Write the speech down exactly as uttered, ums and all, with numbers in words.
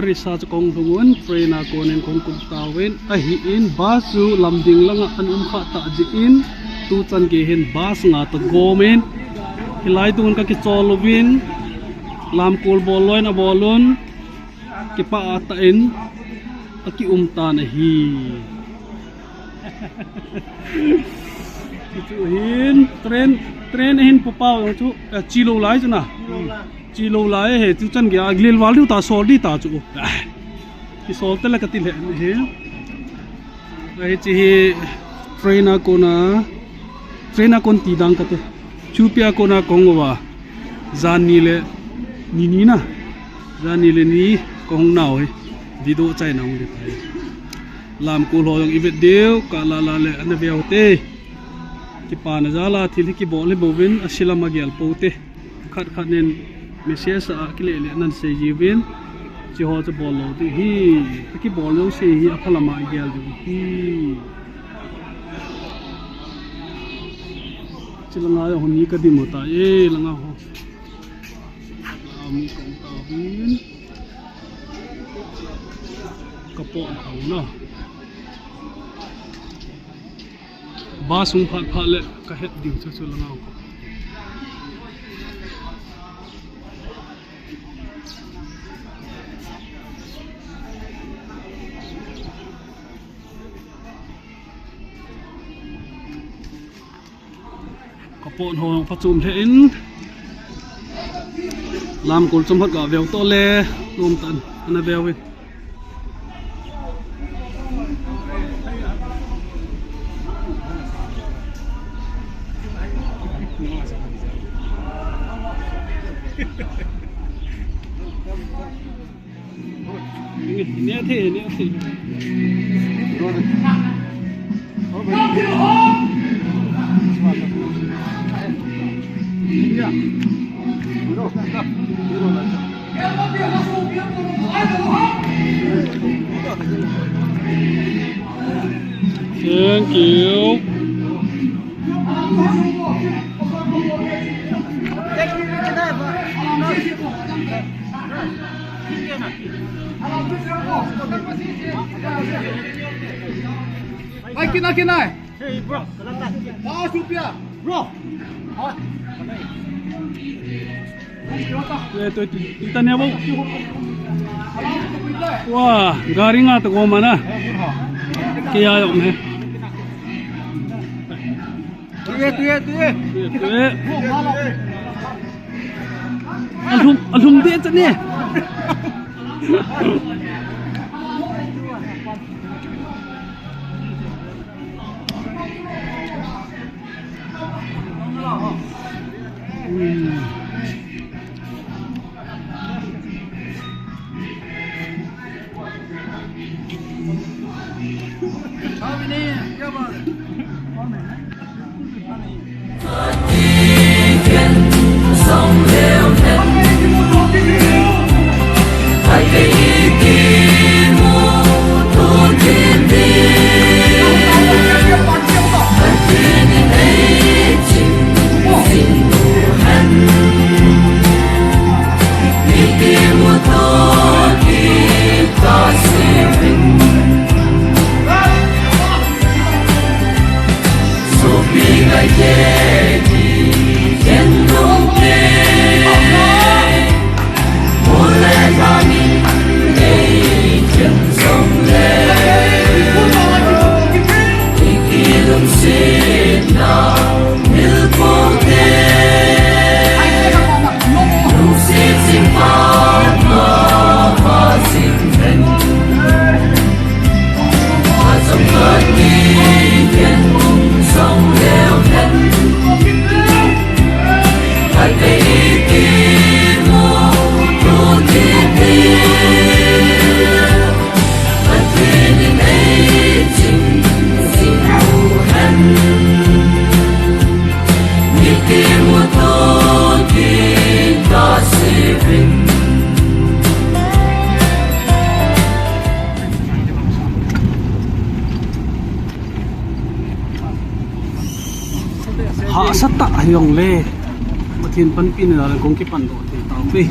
Research kong lhung un, train a konin kong kum tauvin, ahin bus chu lamding langa ana um kha ta jeh in, tuchan gei hin bus nga toh gom in, hilai tun ka kichol uvin, lamkol bol loi in abol un, kipah tah in, aki um tan ahi. Chu hin train, train hin pu pau jong chu, eh, chi lou lai chu na. Chi lou lai he, tuchan gei a lil val diu ta, sol di ta chu. Kisol te le kati le he. Ahi chi hi train a kona, train a kon ti dang kate. Chupi a kona kong uva. Jan ni le ni ni na. Jan ni le ni kong nau hi. Video chai nau le tai. Lamkol ho jong i vet diu, ka la la le ana veu te. Kipana jal a thil hi kibol hi bouvin, a silam a gel pou te. Khat khat nen message a kile le nan sei jiuvin. Chi ho chu bol lou te hi. Kibol lou sei hi a phalam a gel diu hi. Chi langa jong hon ni ka dim u ta e, langa ho. Ami kong ta hin. Ka po na ho na. Bus hung phat phat le ka het ding chu chu langa ho. Ka pon ho jong phachom lheh in. Lamkol chom hat ga veu to le, nom tan, ana veu in. Thank you. Ai, kinai, kinai. Hey, bro. Paangas rupiah. Bro. Ye to, to, to, to, to, to. Wah, gari nga to ko mana. Kaya yung, eh. Tuye, tuye, tuye. Tuye, tuye. Alhum, alhum de chane. Hmm. Hahsa tah a hijong le, Pathen panpi na jal a kong kipan doh thei tauve.